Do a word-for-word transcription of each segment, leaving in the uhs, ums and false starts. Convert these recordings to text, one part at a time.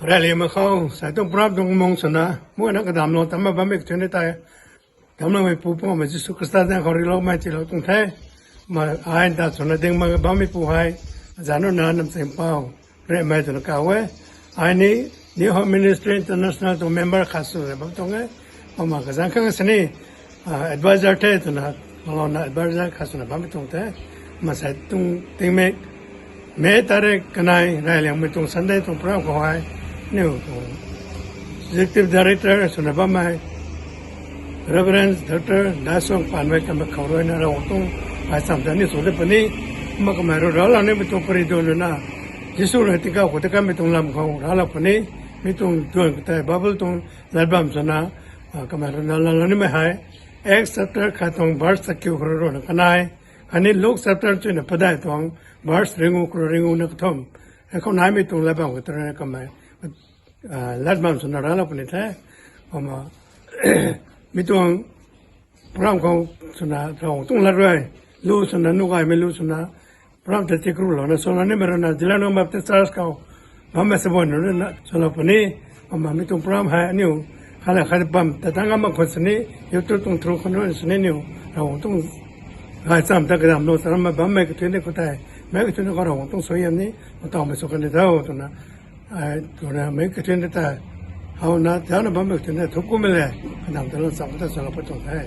Ralima khou sai tuang program tuang mung swna muhna kadamlou tamna bammei kathuina tei, damloumei Pu Mpouh Jisu Khrista zaeng khou riloumei tiilou tuang the. Ma ai ta swna ding mak bammei pu hei, zanuna Namchingpou Riamei twna kaw e. Ai ni New Hope Ministry International tuang member khat swna bam tuang e. Kumna kazanc khang sini advisor the twna, malouna advisor khat swna bammei tuang the. Kumna sai tuang tingmik May tarik kanei rayliangmei tuang Sunday tuang program khou hei, aniu tuang Executive Director swna bammei Reverend Doctor Daisuang Panmei kamei khou ruina Ravguangc tuang gaychamv ta aniu sw de puni. Kumna kamei rui raclou nimei tuang pary duan ruina, Jisu rui tingkauh khou ta kanmei tuang lam khou raclou puni. Mi tuang duan khou tei Bible tuang lat bam swna, kamei ruina laalou nimei hei Acts chapter khat tuang verse chakiu khou rui ruina kanei, khatni Luke chapter chuina padeih tuang verse ringu khou rui ringuna kathumh, heikhou naimei tuang lat bam khou tei ruina kamei lat bam swna raclou puni the. Kumna mi tuang program khou swna Ravguangc tuang lat rui lu swna, nuh gaymei lu swna, program ta chikrulouna swlou nimei ruina Zeliangrong Baptist Church khou bammei sabon ruina swlou puni. Kumna mi tuang program hei aniu khat la khat bam ta tang ngam mak khwan sini, YouTube tuang through khou ruina sini aniu Ravguangc tuang gaychamv ta kadamlou charamei bammei kathuina khou tei, meic kathuina khou Ravguangc tuang suaihiam ni matawmei sw kan di tho twna, ai twna meic kathuina tei, howna tana bammei kathuina thuk kummei le, kadam ta lou cham ta swlou pat tuang the.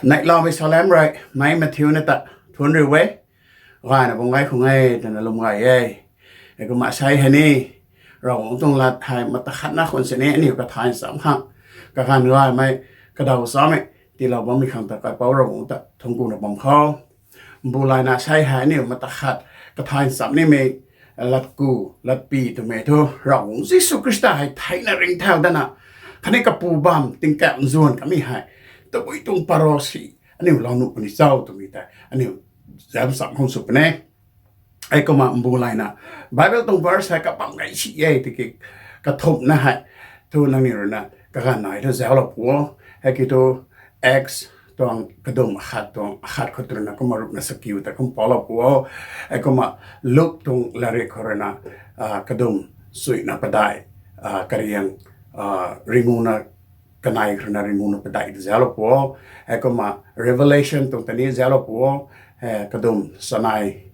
Neihloumei salem rui mei Matthew na ta thuanc riu e. Gayna bam gay khang e twna lwm gay e. Heikumna sei hei ni Ravguangc tuang lat hei mata khat na khwan sini aniu kathay ncham khang kaganv gaymei, kadaw chamei tiilou bammei khang ta Kaipouc Ravguangc ta thuanc kuna bam khou, mbu layna sei hei aniu mata khat kathay ncham nimei latku, latpy twmei thu Ravguangc Jisu Khrista hei theina ringcthau datna, khatni kapu bamv tingkauh nzuan kamei hei tabui tuang parao si aniu lou nuh puni cho twmei tei aniu zauc ncham khang sw puni. Heikumna mbu layna Bible tuang verse hei kabam gay si e tiki, kathumhna hei thu nangniw ruina kaganv nai thu zauclou pu o. Hei ki thu Acts tuang kadum akhat tuang akhat khou ruina kumna ruhna chakiu ta kum paulou pu o. Heikumna Luk tuang latrik khou ruina kadum chuihna padeih, kariang ringuna kanei khou ruina ringuna padeih ta zauclou pu o. Heikumna Revelation tuang ta ni zauclou pu o. Kadum chanei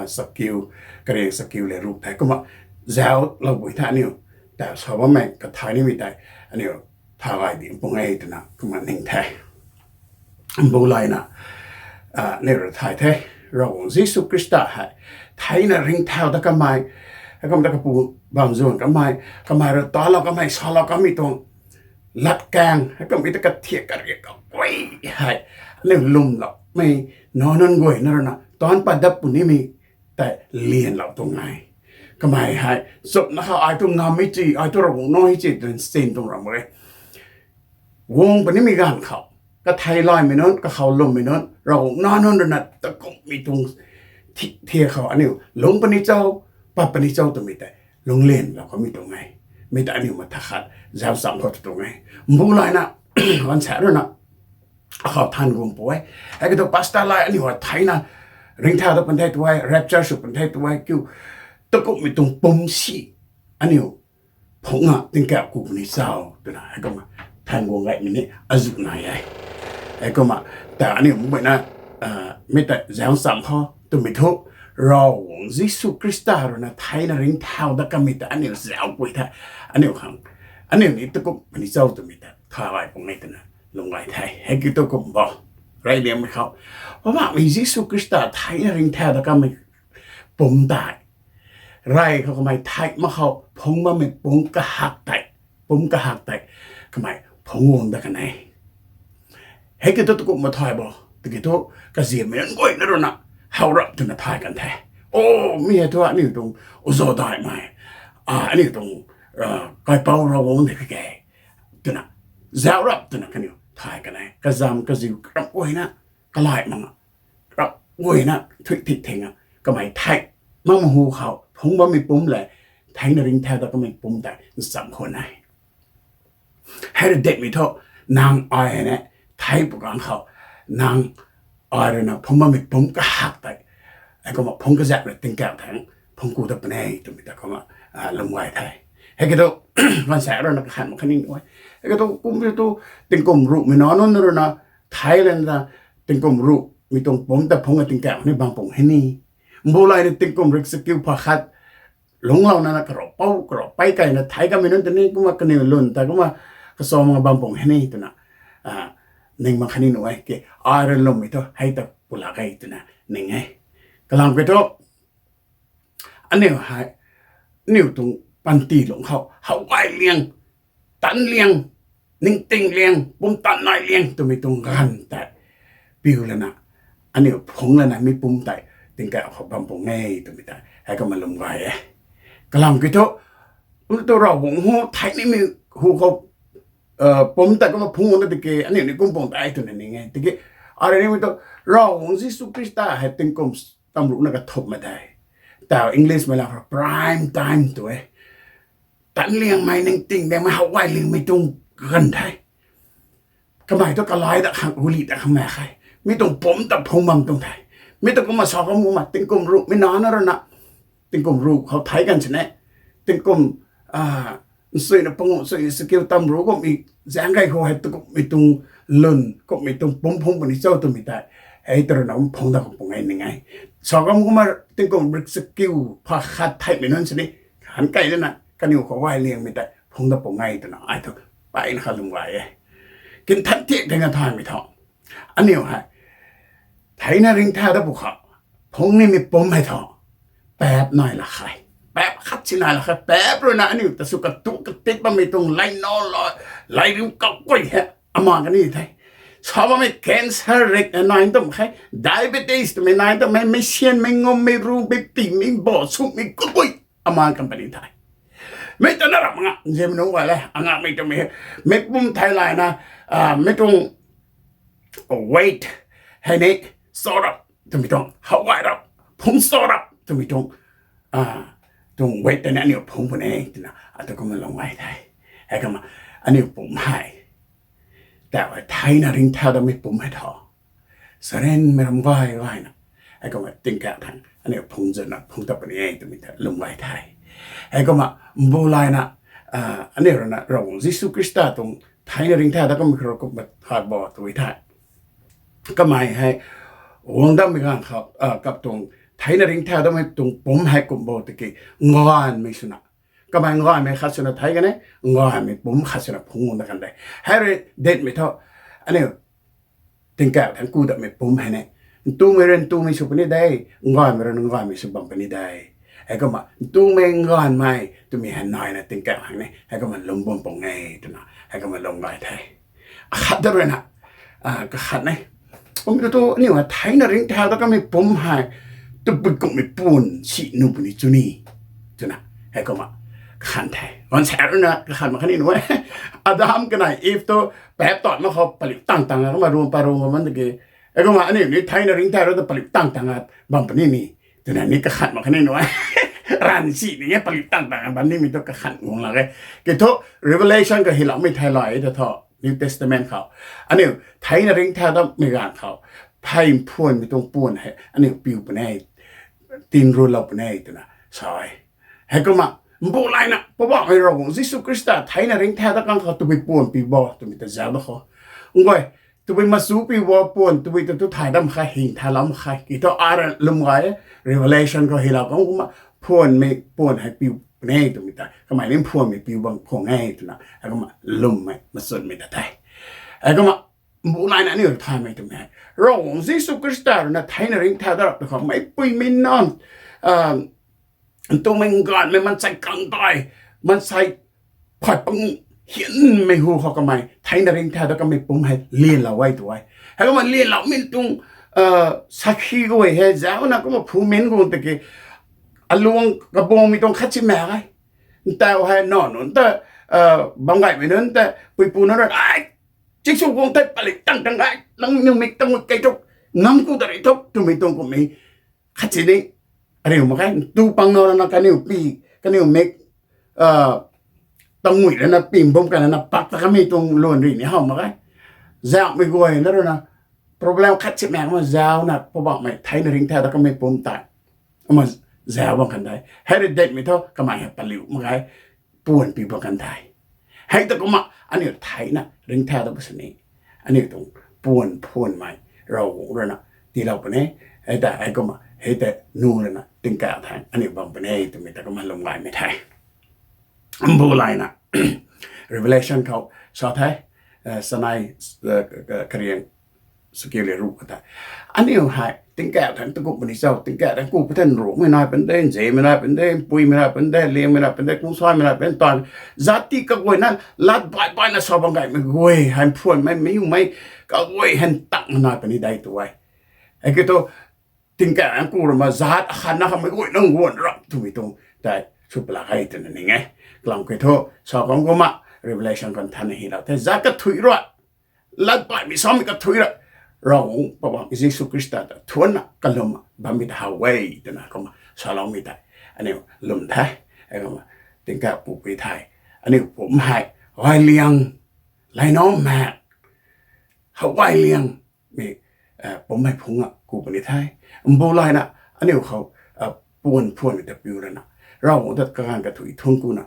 chakiu, kariang chakiu le ruh thei kumna zauclou pui the aniu. Ta sa bammei kathay nimei tei aniu tha gay di pung e twna kumna ning the. Mbu layna aniu rui thay the, Ravguangc Jisu Khrista hei theina ringcthau dat kamei, heikumna kapu bamv nzuan kamei, kamei rui talou kamei, salou kamei tuang latkaeng, heikumna ta kathiak kariak kaguay hei aniu lwmloumei nac nunc guayna ruina taanc pat dat punimei tei lianlou tuang e. Kamei hei chumna kha ai tu ngammei ci, ai tu Ravguangc nac hei ci twna sin tuang ram mak e. Guang punimei ganv khou kathei laymei nunc, kakhou lwmmei nunc, Ravguangc nac nunc ruina takumhmei tuang thi- thiak khou aniu lung puni cho, pat puni cho twmei tei lunglianlou kamei tuang e. Mi ta aniu mata khat zauc ncham khou tu tuang e. Mbu layna ganv sa ruina akhou than guang pu e. Hei ki thu pastor lai aniu hei theina ringcthau dat pun the tu e, rapture sw pun the tu e, kiu takumhmei tuang pumc si aniu phungna tingkauh ku puni cho twna heikumna than guang gaymei ni azuh nai e. Heikumna ta aniu mbuina mi ta zauc ncham khou twmei thu Ravguangc Jisu Khrista ruina theina ringcthau dat kamei ta aniu zauc pui the, aniu khang, aniu ni takumh puni cho twmei ta tha gay pung e twna lwm gay the. Hei ki thu kum bo, rey liangmei khou, Poubauhmei Jisu Khrista theina ringcthau dat kamei pumc tei rey khou kamei thei mak khou phungc bammei pumc kahak tei, pumc kahak tei kamei phungc guang dat kan e. Hei ki thu takumh mathay bo, tiki thu kaziammei nunc guayna ruina how rap twna thay kan the. O, mi hei thu aniu tuang uzaw daihmei, aniu tuang Kaipouc Ravguangc de kage twna zauc rap twna kaniw thay kan e. Kazam kaziu rap guayna, kalai mak rap guayna thuih thik thing a kamei thei mak mak hu khou phungc bammei pumc le theina ringcthau dat kamei pumc tei ncham khwan e. Hei rui dinmei thu nang ai ne thei pw kang khou nang ai ruina phungc bammei pumc kahak tei, heikumna phungc kazak rui tingkauh thangc phungc ku dat puni e twmei ta kumna lwm gay the. Hei ki thu ganv sa ruina kahan mak khatni nuh e. Hei ki thu kum thu tingkum ruhmei nac nunc ruina thei lana tingkum ruhmei tuang pumc ta phungc a tingkauh ni bam pung hei ni. Mbu layna tingkum rik chakiu pha khat lungclouna na karou pou karou pei keyna thei kamei nunc ta ni kumna kaniw lwn ta kumna kacham mak bam pung hei ni twna ning mak khatni nuh e. Ki ai rui lwmmei thu hei ta pulak e twna ning e. Kalam ki thu aniu hei, aniu tuang panty lungc khou how gay liang, tanc liang, ningting liang, pumtan nai liang twmei tuang ganv tei piu lana, aniu phungc lana mi pumc tei tingkauh khou bam pung e twmei tei heikumna lwm gay e. Kalam ki thu, kum tu Ravguangc hu thei nimei hu khou pumc tei kumna phungc guang dat tiki aniu ni kum pung tei twna ning e. Tiki arui nimei thu Ravguangc Jisu Khrista hei tingkum tamruhna kathumh mak tei, taw English mei lam khou prime time tu e. Tanc liangmei, ningting liangmei, how gay liangmei tuang ganv the. Kamei thu kalai dat khang, guli dat khang mak khe. Mi tuang pumc ta phungc bam tuang the. Mi ta kumna sa kum kumna tingkum ruhmei nac nunc ruina tingkum ruh khou thei kan sini, tingkum nchuina panguh, nchuina chakiu tamruh kummei zaeng gay khou hei takumhmei tuang lwn, kumhmei tuang pumc phungc puni cho twmei tei hei ta ruina phungc dat khang pung e ning e. Sa kum kumna tingkum rik chakiu pha khat theimei nunc sini han key lana kaniw khou gay liangmei tei phungc dat pung e twna ai thu peyna kha lwm gay e. Kinthan thiak thena thaymei thu Aniu hei theina ringcthau dat pwkhou phungc nimei pumc hei thu, paap nai la khe. Paap khat si nai la khe. Paap ruina aniu ta sw katuk katit bammei tuang lay nac la, lay riu kaguay hei amaan kan ni the. Sa bammei cancer rik nai tumei khe, diabetes twmei nai tumei, mei syan, mei ngum, mei ru, mei pi, mei bo, sumei kaguay amaan kan puni the. Mei ta na ram nga nzianmei nunc guay le, angakmei twmei, mei pumc thei layna, mei tuang weight hei ni cho rap twmei tuang, how gay rap, phungc cho rap twmei tuang, tuang weight tei ni aniu phungc puni twna ata kumna lung gay the. Heikumna aniu pumc hei, ta theina ringcthau datmei pumc hei thu, sarenmei ram gay gayna, heikumna tingkauh thangc aniu phungc zana phungc tat puni e twmei ta lung gay the. Heikumna mbu layna, aniu ruina Ravguangc Jisu Khrista tuang theina ringcthau dat kamei khou kumna thay bo tw the. Kamei hei guang datmei ganv khou, kap tuang theina ringcthau datmei tuang pumc hei kum bo tiki, nganvmei swna, kamei nganvmei khat swna thei kan e, nganvmei pumc khat swna phungc guang dat kan de. Hei rui dinmei thu, aniu tingkauh thangc ku datmei pumc hei ni, ntumei rui ntumei sw puni de, nganvmei rui nganvmei sw bam puni de. Heikumna ntumei nganvmei twmei hei naina tingkauh hang ni heikumna lum bam puni e twna heikumna lung gay the. Akhat da ruina, kakhat e, kum tu tu aniu hei theina ringcthau dat kamei pumc hei tabui kumhmei puan si nuh puni chu ni twna heikumna kakhan the. Ganvsaekc ruina kakhan mak khatni nu e, Adam kanei Iv tu paap tat mak khou paliu tang tang a kumna ruang pa ruang bam tiki, heikumna aniu ni theina ringcthau dat ta paliu tang tang a bam puni ni twna ni kakhan mak khatni nu e. Ranv si ni e, paliu tang tang a bam nimei tu kakhan guang lak e. Kiu thu, Revelation khou hyloumei thei lay ta thu, New Testament khou, aniu theina ringcthau datmei ganv khou, phey mphuanmei tuang puan hei aniu piu puni, tinrulou puni twna sa e. Heikumna mbu layna Poubauhmei Ravguangc Jisu Khrista theina ringcthau dat kang khou tabui puan piu bo twmei ta zauc da khou, nguay, tabui machu piu bo, puan tabui ta tu thay dam khe, hing thaylou mak khe. Kiu thu, ara lum gay e, Revelation khou hylou kan kumna, phuanmei puan hei piu puni twmei ta kamei ni mphuanmei piu bam khwan e twna heikumna lwmmei machunmei ta the. Heikumna mbu layna aniu thaymei twmei hei, Ravguangc Jisu Khrista ruina theina ringcthau dat rap tu khou meicpuimei nac, ntumei nganvmei, maansei kangdai, maansei phay pang hianmei hu khou kamei theina ringcthau dat kamei pumc hei lyanlou e tu e. Heikumna lyanloumei tuang sakhi guay hei zauna kumna phumin guang tiki, aluang kabuangmei tuang khat si mak e. Ntau hei nac nunc ta, bam gaymei nunc ta, puipu nunc rui ai, Jisu guang tei paliu tang tang gay, nang niw mik tangmei kei thu, ngam ku ta rui thu twmei tuang kumhmei khat si ni, ariu mak khe. Ntu pang nac rana kaniw pi, kaniw mik tangmei rana pi bum kana na pak ta kamei tuang luan rui ni how mak khe. Zauhmei guayna ruina problem khat si mak ma zauna Poubauhmei theina ringcthau dat kamei pumc tei ama zauc bam kan de. Hei rui dinmei thu kamei hei paliu mak khe, puan piu bam kan de. Hei ta kumna aniu theina ringcthau dat pw sini, aniu tuang puan phuanmei Ravguangc ruina tiilou puni. Hei ta heikumna hei ta nu ruina tingkauh thangc aniu bam puni twmei ta kumna lwm gaymei the. Mbu layna Revelation khou sa the, chanei, kariang, sakiu le ruh kata, aniu hei tingkauh thangc takumh puni cho, tingkauh thangc ku pw the, nrumei nai puni de, nzemei nai puni de, mpuimei nai puni de, liangmei nai puni de, kungsaimei nai puni tan, zat ti kaguayna lat baih baihna sa bam gaymei guay hei, mphuanmei, miumei kaguay hei ntangmei nai puni de tu e. Hei kiu thu, tingkauh thangc ku rui ma zat akhatna khamei guay nang guan rap twmei tuang tei sw pla khe twna ning e. Kalam kiu thu, sa kan kumna Revelation kan thanna hylou the, zat kathuic rui, lat baihmei samei kathuic rui, Ravguangc Poubauhmei Jisu Khrista ta thuanna kalwmna bammei ta how e twna kumna saloumei tei aniu lwm the. Heikumna tingkauh ku pw the. Aniu pumc hei gay liang, lay nac mak, how gay liangmei pumc hei phungc a ku puni the. Mbu layna aniu khou puan phuanmei ta piu ruina, Ravguangc ta kaganv kathuic thuanc kuna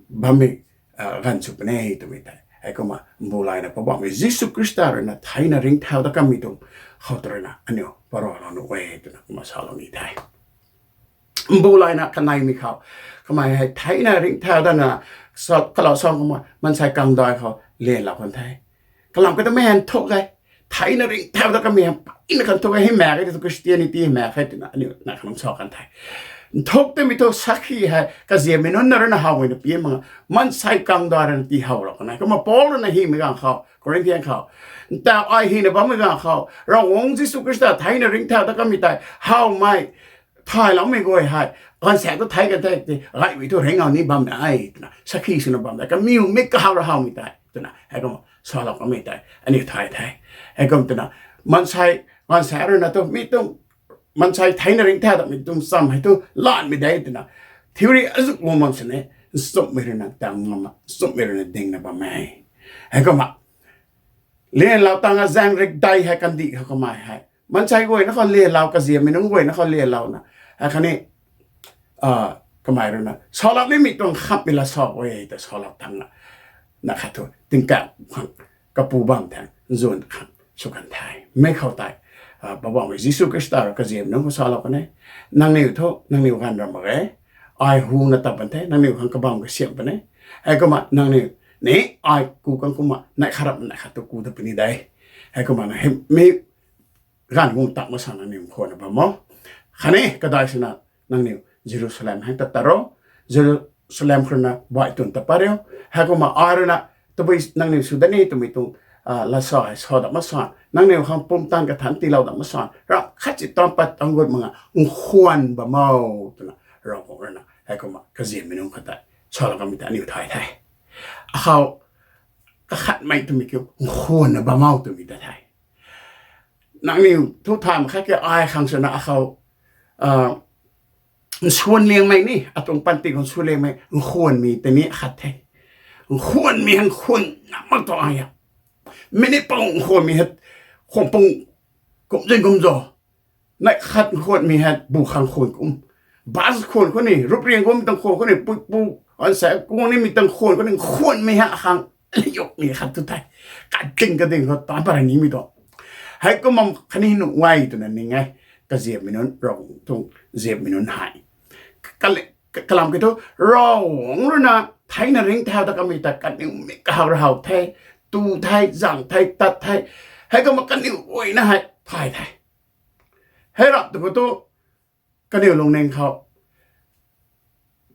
bammei ganv sw puni twmei tei heikumna mbu layna Poubauhmei Jisu Khrista ruina theina ringcthau dat kamei tuang khou ta ruina aniu paralou nuh e twna kumna salou ni the. Mbu layna kaneimei khou, kamei hei theina ringcthau datna, kalau sa kumna maansei kangdai khou lyanlou kan the. Kalam kiu thu mei hei nthuk e, theina ringcthau dat kamei hei mpeyna kan thu hei mak ge, tu Christianity hei mak ge twna aniu na khanung sa kan the. Nthuk twmei thu sakhi hei kaziammei nunc na rui na howmei na pi mak nga, maansei kang da rui na tii how rap kan e. Kumna Paul rui na hymei ganv khou, Corinthian khou, ntaw ai hyna bammei ganv khou Ravguangc Jisu Khrista theina ringcthau dat kamei tei howmei thayloumei guay hei gaanvsaekc tu thei kan the, ti gay mi thu ringcthau ni bam de twna sakhi swna bam de, kamiu mik kahaw ra howmei tei twna heikumna salou kamei tei aniu thay the. Heikum twna maansei, gaanvsaekc rui na tu mi tuang maansei theina ringcthau datmei tuang cham hei thu lanmei de twna theory azuh guang bam sini, nchumhmei rui na tang ngam, nchumhmei rui na dingna bam e. Heikumna lyanlou tang a zaeng rik dei hei kandih khou kamei hei maansei guayna khou lyanlou, kaziammei nunc guayna khou lyanlouna, hei khatni kamei rui na salou nimei tuang khammei la sa e ta salou tang na, na khat thu tingkauh khang, kapu bam thang nzuan khang sw kan the. Mi khou tei Poubauhmei Jisu Khrista rui kaziammei nunc khou salou kan e, nangniw thu nangniw ganv ra mak ge, ai huna tat pan the, nangniw khang kabam kasiam pan e. Heikumna nangniw ni ai ku kan kumna neih khat rap neih khat tu ku dat puni de. Heikumna na hei mi ganv guang tat mak sa nangniw nkhwanna bam o. Khatni kadai swna nangniw Jerusalem hei ta tat ro, Jerusalem khou rui na baih twn ta pat rio. Heikumna ai rui na tabui nangniw sw dat ni twmei tuang lasa hei sa dat mak sa, nangniw khang pumtan kathanc tiilou dat mak sa, ram khat si taanc pat taanc gut mak nga nkhwan bam o twna Ravguangc rui na heikumna kaziammei nunc khou tei salou kamei tei aniu thay the. Akhou kakhatmei twmei kiu nkhwanna bam o twmei ta the. Nangniw thu thay mak khat ke ai khang swna akhou nsuan liangmei ni, atuang panty khou nsuan liangmei nkhwanmei tei ni khat the. Nkhwanmei hei nkhwan ngam mak tuang ai a. Mi ni pou nkhwanmei hei khwan pung kum zin kum zo. Neih khat nkhwanmei hei bu khang khwan kum, bus khwan khou ni, rupriang guangmei tuang khwan khou ni, puipu, ansa kuang nimei tuang khwan khou ni nkhwanmei hei akhang yokmei khat tu the. Kading kading khou taanc pat ra nimei tuang. Heikumna khatni nuh e twna ning e. Kaziammei nunc, Ravguangc tuang ziammei nunc hei kalam kiu thu Ravguangc rui na theina ringcthau dat kamei ta kaniw mik kahaw ra how the, tu the, zang the, tat the. Heikumna kaniw guayna hei thay the. Hei rap tu khou tu kaniw lungning khou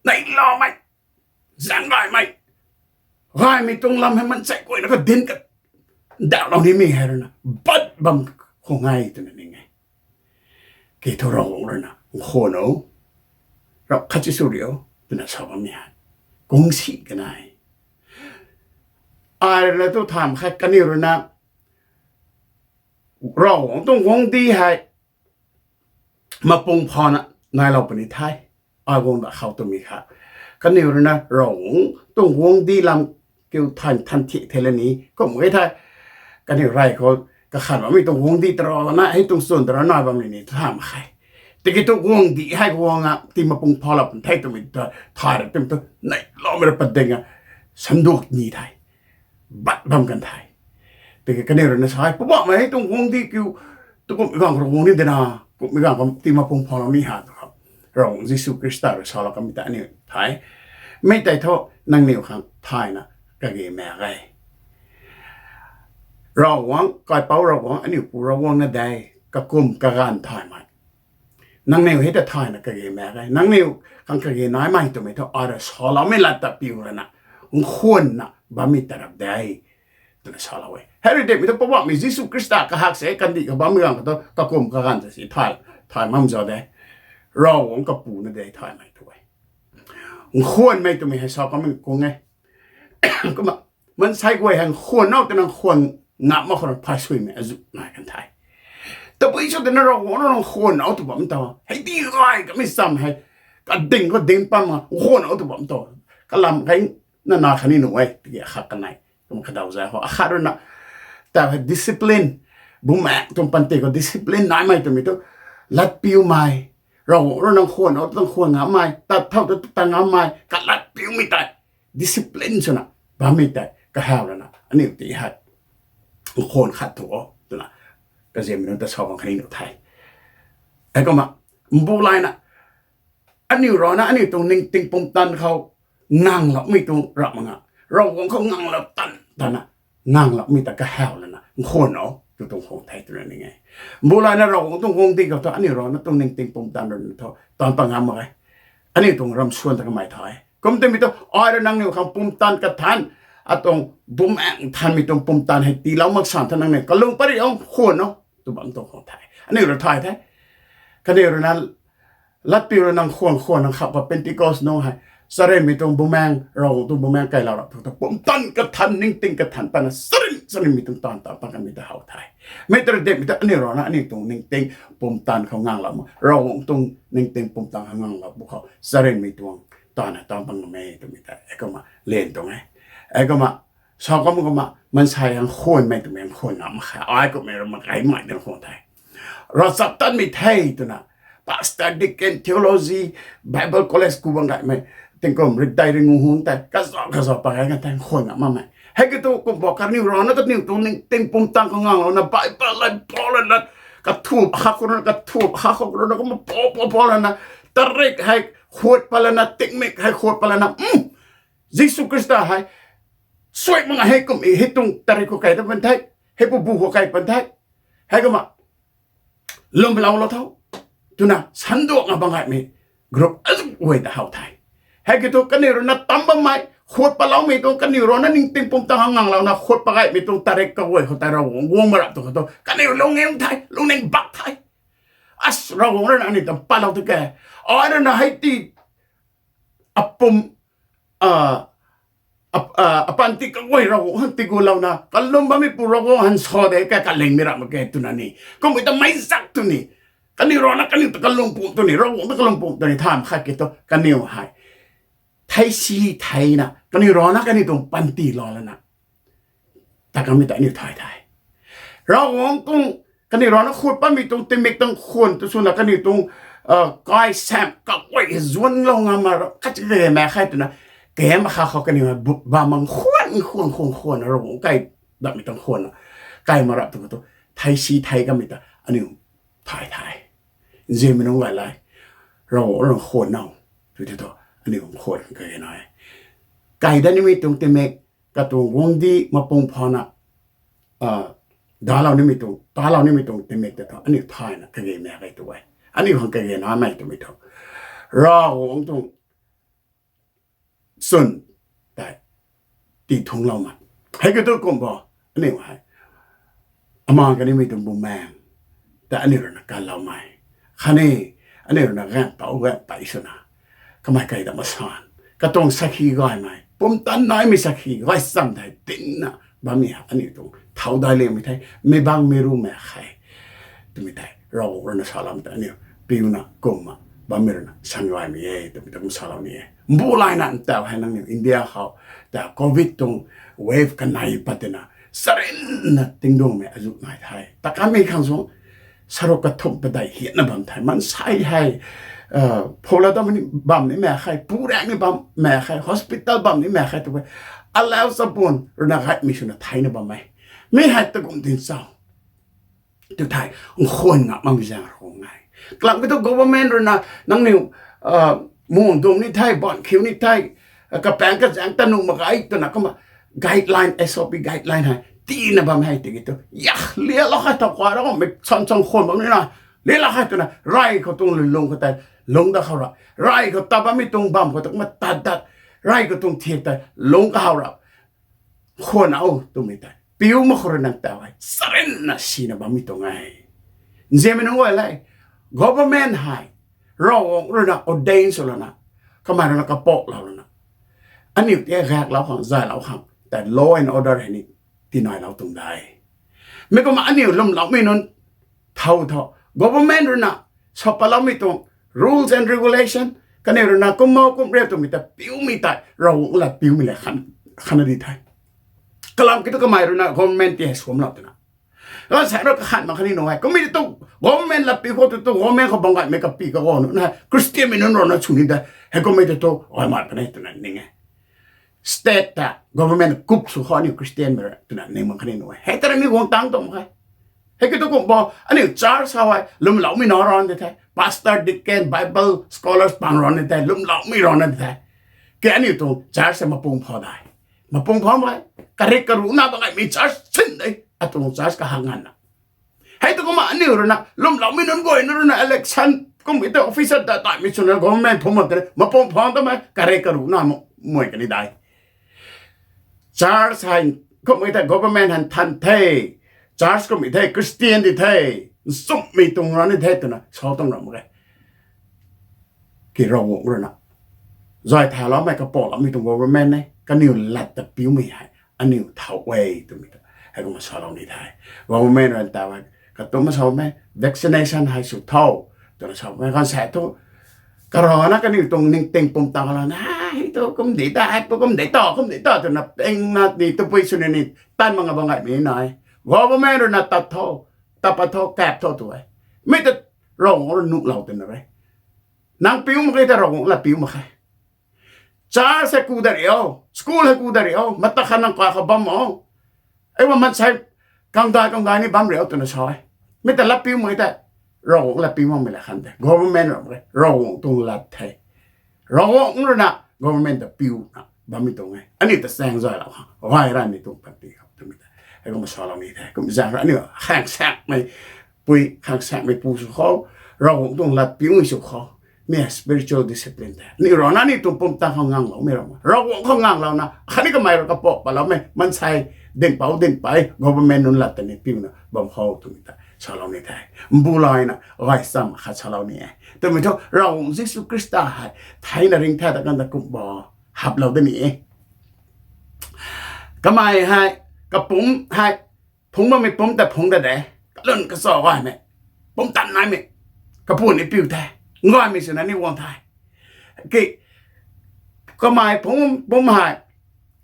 neihloumei, zang gaymei, gaymei tuang lam hei maansei guayna khou dinc ka ndauhlou nimei hei rui na bat bam khwan e twna ning e. Kiu thu Ravguangc rui na nkhwan o, rap khat si sw rio twna sa bammei hei kungsi kan e. Ai rui na tu thay mak khat kaniw rui na Ravguangc tuang guangcdic hei mapung phana nailou puni the. Ai guang da khou twmei kha kaniw rui na Ravguangc tuang guangcdic lam kiu thay than thi the la ni kum e the. Kaniw rey khou kakhan bammei tuang guangcdic ta rana hei tuang chwn ta rana bam ni ni thay mak khe. Tiki tu guangcdic hei guang a ti mapung phalou pun the twmei ta thay ra twmei tu neihloumei ra pat ding a sanduak ni the. Bat bam kan the. Tiki kaniw rui na sa e, Poubauhmei hei tuang guangcdic kiu tu kumhmei ganv khou guang ni de na, kumhmei ganv khou ti mapung phalou ni ha tu khou Ravguangc Jisu Khrista rui salou kamei ta aniu thay. Mi tei thu nangniw khang thayna kage mak ge. Ravguangc, Kaipouc Ravguangc, aniu Pu Ravguangc na de, kakum kaganv thaymei. Nangniw hei ta thayna kage mak ge. Nangniw khang kage naimei twmei thu ai rui saloumei lat ta piu rana nkhwanna bammei ta rap de twna salou e. Hei rui demei thu Poubauhmei Jisu Khrista kahak se kandih khou bammei ganv khou thu kakum kaganv ta si thay, thay mam za de. Ravguangc Kapu na de thaymei tu e. Nkhwanmei twmei hei sa kamei kung e. Kumna maansei guay hei nkhwan o twna nkhwan ngam mak khou rui phay suimei azuh nai kan the. Tabui cho twna Ravguangc rui nkhwan o tw bam ta hei di gay kamei cham hei kading khou ding pam a nkhwan o tw bam ta kalam kai na na khatni nuh e tiki akhat kanei. Kumna kadaw zay khou akhat rui na ta hei discipline, bumaengh tuang panty khou discipline naimei twmei tu latpiumei, Ravguangc rui nang khwan o tu nang khwan ngammei, tat thau tu tat ngammei kalatpiumei tei discipline swna bammei tei kahaw lana aniu ti hei nkhwan khat thu o twna kaziammei nunc ta sa bang khatni nuh the. Heikumna mbu layna aniu rana aniu tuang ningting pumtan khou ngangloumei tuang rap mak nga, Ravguangc khou nganglou tan tana ngangloumei ta kahaw lana nkhwan o tu tuang khang the twna ning e. Mbu layna Ravguangc tuang guangcdic khou thu aniu rana tuang ningting pumtan rana thu taanv pat ngam mak e. Aniu tuang ramsuan ta kamei the. Kum timei thu ai rui nangniw khang pumtan kathan, atuang bumaeng thanmei tuang pumtan hei tiilou mak san tha nangniw kalung pary ang khwan o tw bam tuang khang the. Aniu rui thay the. Kaniw rui na latpiu rui nang khwan khwan nang khap pa Pentecost nung hei charynmei tuang bumaeng, Ravguangc tuang bumaeng kailou rap thu ta pumtan kathan, ningting kathan pana charyn charynmei tuang taanv ta pat kanmei ta how the. Mi ta rui dinmei ta aniu rana aniu tuang ningting pumtan khou nganglou ma, Ravguangc tuang ningting pumtan khou nganglou bu khou charynmei tuang taanv na taanv pat ngam e twmei ta heikumna len tuang e. Heikumna sa kum kumna maansei ang khwanmei twmei ang khwan ngam mak khe, ai kummei rui mak kaimei dang khwan the. Ravchaptatmei the twna pastor, deacon, theology, Bible college ku bang gaymei, tingkum rik dai ring ngu hung tei kazauh kazauh pa gay kan tei khwan ngam makmei. Hei kiu thu kum bo kaniw rana kaniw tuang ningting pumtan khou nganglouna Bible lay pau lana, kathu kha khou rana, kathu kha khou rana kumna pau pau pau lana, tarik hei khwan pat lana, tingmik hei khwan pat lana, Jisu Khrista hei suai mak nga hei kum hei tuang tarik khou kai ta pan the, hei pu bu khou kai pan the. Heikumna lwmloulou tho twna sanduak nga bang gaymei group azuh guay ta how the. Hei kiu thu kaniw rui na tam bammei khwan patloumei tuang, kaniw rui na ningting pumtan khou nganglouna khwan pat gaymei tuang tarik kaguay khou tei Ravguangc guang mak rap tu khou thu kaniw lungning the, lungning bak the. As Ravguangc rui na aniu ta patlou tu ke, ai rui na hei ti apum, apanty kaguay Ravguangc han tiigulouna kalum bammeipu Ravguangc han sa de ka kalingmei rap mak ge twna ni, kummei ta meic zak tu ni, kaniw rui na kaniw ta kalung pumh tu ni, Ravguangc ta kalung pumh tu ni, tham khat kiu thu kaniw hei theisi theina kaniw rui na kaniw tuang panty lou lana ta kamei ta aniu thay the. Ravguangc tuang kaniw rui na khwan patmei tuang tingmik tuang khwan tu swna kaniw tuang kai sam kaguay zuanclou ngam ma khat kage mak khe twna, kage mak kha khou kaniw bam mang khwan khwan khwan khwan Ravguangc kai datmei tuang khwan kai mak rap tu khou thu theisi thei kamei ta aniu thay the. Nzianmei nunc guay le, Ravguangc rui khwan now tu tei thu aniu khwan kage na e. Kai dat nimei tuang tingmik, katuang guangcdic mapung phana dalou nimei tuang, talou nimei tuang tingmik ta thu aniu thayna kage mak ge tu e. Aniu khang kage namei twmei thu Ravguangc tuang chwn tei tii thungclou mak. Hei kiu thu kum bo, aniu hei amaan kanimei tuang bumaeng ta aniu rui na kanloumei khatni aniu rui na gaengpouc gaengpey swna kamei kai dat masan, katuang sakhi gaymei, pumtan naimei sakhi gay cham thei tinna bammei aniu tuang thau dai liangmei the, meic bangc mei ru mak khe twmei tei Ravguangc rui na salou tei aniu piuna kumna bammei rui na san gaymei e twmei ta kum salou ni e. Mbu layna ntau hei nangniw India khou ta covid tuang wave kanei pat tina charynna tingduangmei azuh nai the. Ta kamei khang suang saruk kathumh padeih hiatna bam the. Maansei hei phola ta bam ni mak khe, pu raeng ni bam mak khe, hospital bam ni mak khe tu e. Alau chabuan rui na gaymei swna theina bam e. Mi hei ta kum tin chau tu thei nkhwan ngam makmei zaeng khou ngai. Kalam kiu thu government rui na nangniw muang dungc ni the, ban khiu ni the, kapaeng kazaeng ta nuh mak ge twna kumna guideline, S O P guideline hei tiina bam hei tiki thu ya, lialou khe, thau kha ra kummei san san khwan bam ni na, lialou khe twna rey khou tuang lulung khou tei lungc dat khou ra, rey khou tat bammei tuang bam khou tu kumna tat dat, rey khou tuang thiak tei lungc kahow ra khwan o twmei tei piu mak khou rui nang tau hei charynna sina bammei tuang e. Nzianmei nunc guay le, government hei Ravguangc rui na ordain swlouna, kamei rui na kapouklou lana, aniu ta gaeklou khang, zaylou khang tei law and order hei ni tinailou tuang de. Mi kumna aniu lwmloumei nunc thau thu government rui na sa patloumei tuang rules and regulation, kaniw rui na kum mo kum riu twmei ta piumei tei Ravguangc lat piumei le khan, khanna di the. Kalam kiu thu kamei rui na government ti hei suamlou twna Ravsaeng rui kakhan mak khatni nunc hei kummei tu government lat piu khou tu tu government khou bam gaymei kapi kaganv nunc hei Christianmei nunc rui na sw ni de. Hei kummei tu tu ai mat puni twna ning e. State ta government kup sw khou aniu Christianmei rui twna ning mak khatni nunc hei hei ta rui mi guang tang tuang mak khe. Hei kiu thu kum bo, aniu church khou hei lwmloumei na ran de the, pastor, deacon, Bible scholars pang ran de the, lwmloumei ran de the. Ke aniu tuang church hei mapung phou de, mapung phou mak e. Karik karuhna bam gaymei church sin de, atuang church kahak nganvna Hei tu kumna aniu rui na lwmloumei nunc guayna rui na election kummei ta officer ta taimei swna government phungc mak tei mapung phang tamei kare karu na mui kani dai. Church hei kummei ta government hei nthan the, church kummei the Christian di the, nchumhmei tuang ra ni the twna sa tuang ra mak ge. Ki Ravguangc rui na zay thauloumei kapouloumei tuang government e, kaniw lat ta piumei hei aniu thau e twmei ta hei kumna salou ni the. Government rui ta katuang ma samei vaccination hei sw tho twna samei kan sa thu, karana kaniw tuang ningting pumtan lana hei tu kum di ta, hei pu kum di ta, kum di ta twna pingna ni tabui swni ni tan mak nga bam gaymei nai. Government rui na tat tho, tat pat tho, kap tho tu e. Mi ta Ravguangc rui nuhlou twna re. Nang piu mak khe ta Ravguangc lat piu mak khe. Church hei ku da rio, school hei ku da rio, mata khat nang kai khou bam o. Ei wa mansei kangdai kangdai ni bam rio twna sa e. Mi ta lat piu mak khe ta Ravguangc lat piu makmei la khan de. Government ra mak khe, Ravguangc tuang lat the. Ravguangc rui na government ta piuna bammei tuang e. Aniu ta chaeng zay lou khang gay ranmei tuang panty khou twmei ta hei kumna salou ni the. Kum zaeng rui aniu khang saekmei pui, khang saekmei pu sw khou, Ravguangc tuang lat piumei sw khou, mi spiritual discipline the. Aniu rana aniu tuang pumtan khou ngangloumei ra mak, Ravguangc khou nganglouna khatni kamei rui kapou patloumei mansei dinhpouc dinhpei government nunc lat ta ni piuna bam khou twmei ta salou ni the. Mbu layna gaychamv khat salou ni e. Twmei thu Ravguangc Jisu Khrista hei theina ringcthau ta kan ta kum bo haplou de ni e. Kamei hei, kapumc hei, phungc bammei pumc ta phungc ta de, kalun kachau gaymei, pumtan naimei, kapuni piu the, ngaymei swna ni guang the. Ki, kamei phungc pumc hei,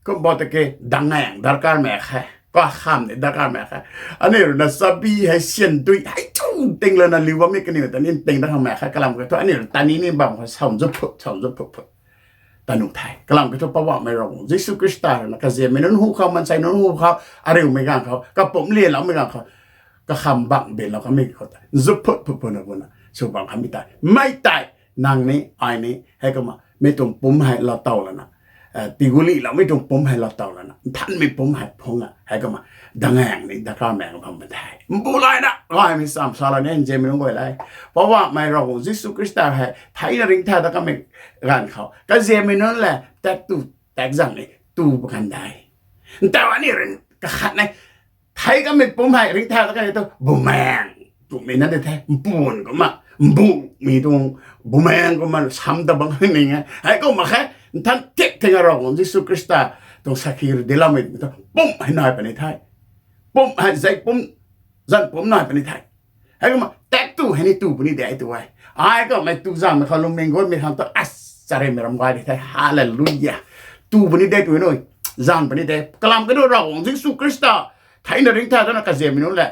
kum bo ta ki dangaeng darkar mak khe, kakham ni darkar mak khe. Aniu rui na chabi hei syan dui hei chu ting lana liu bammei kaniw ta ni ting dat khang mak khe, kalam kiu thu aniu rui ta ni ni bam khou sam zu phut, sam zu phut phut ta nuh the. Kalam kiu thu Poubauhmei Ravguangc Jisu Khrista rui na kaziammei nunc hu khou, mansei nunc hu khou, ariumei ganv khou, kapumc lialoumei ganv khou, kakham bang binlou kamei khou ta zu phut phut phut na guna sw bam khamei tei, mei tei nang ni ai ni hei kumna mi tuang pumc hei lou tow lana, tigulihloumei tuang pumc hei lou tow lana, nthanmei pumc hei phungc a hei kumna dangaeng ni darkar mak bam the. Mbu layna gaymei cham salou ni nzianmei nunc guay le. Poubauhmei Ravguangc Jisu Khrista hei theina ringcthau ta kamei ganv khou kaziammei nunc le tak tu, tak zang ni tu pa kan de. Ntaw aniu rui kakhat ne, thei kamei pumc hei ringcthau ta kan thu bumaeng twmei na de the, mpun kumna, mbumei tuang bumaeng kumna sam ta bang hei ning e. Hei kumna khe, nthan tik thing a Ravguangc Jisu Khrista tuang sakhi rui dincloumei tu pumc hei nai puni the. Pumc hei zei pumc, zanc pumc nai puni the. Hei kumna tak tu hei ni tu puni de tu e. Ai kumna tu zaengmei khou lungning guatmei khang tu as charymei ram gay di the. Hallelujah. Tu puni de tu nui, zaeng puni de. Kalam kiu thu Ravguangc Jisu Khrista theina ringcthau ta na kaziammei nunc le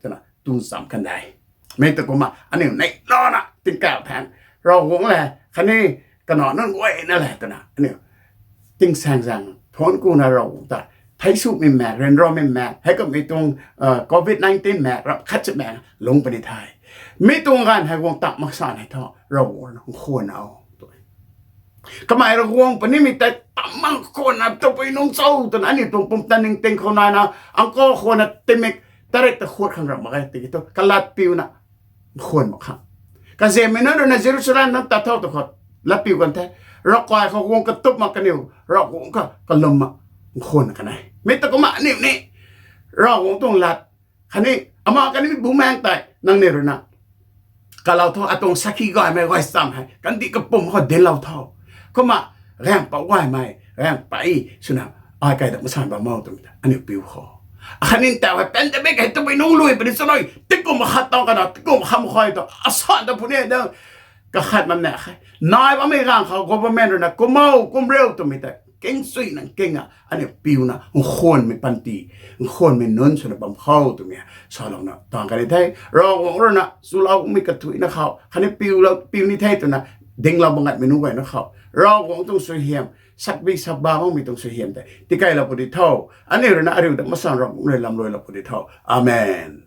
twna tu cham kan de. Mi ta kumna aniu neihlouna tingkauh thangc Ravguangc le khatni kanac nunc guayna le twna aniu tingsaengzaeng thuanc kuna Ravguangc ta thei sumei maek, ryanramei maek, hei kummei tuang covid nineteen maek, ram khat si maek lungc puni the. Mi tuang ganv hei guang tam mak san hei thu Ravguangc rui na nkhwanna o tu e. Kamei rui guang punimei tei tam mak khwanna tabui nungc cho twna aniu tuang pumtan ningting khou naina, angkau khwanna tingmik tarik ta khuat khang ram mak ge tiki thu kalat piuna nkhwan mak khang. Kaziammei nunc rui na Jerusalem nunc tat thau tu khou lat piu kan the. Ravkai khou guang katup mak kaniw, Ravguangc ka kalum mak nkhwan kan e. Mi ta kumna aniu ni Ravguangc tuang lat khatni ama kaniw bumaengc tei nangniw rui na kalou tho, atuang sakhi gaymei gaychamv hei kandih kapumc khou dinclou tho. Kumna gaengpouc gaymei, gaengpei swna ai kai dat masan bam o twmei ta aniu piu khou. Akhatni ntaw hei pandemic hei tabui nungc lui puni cho nui, tingkum khat tang kana, tingkum khat mak khou tu asan ta puni de. Kakhat mak na khe, nai bammei ganv khou government rui na kum o, kum riu twmei ta kingchuy nang king a aniu piuna nkhwanmei panty, nkhwanmei nunc swna bam khou twmei salouna tang kan e the. Ravguangc rui na chuloumei kathuicna khou khatni piulou, piu ni the twna dinglou bam ngatmei nunc guayna khou Ravguangc tuang suaihiam, sakbi sakba makmei tuang suaihiam tei tikeilou puni tho. Aniu rui na ariu dat masan Ravguangc rui lamluailou puni tho. Amen.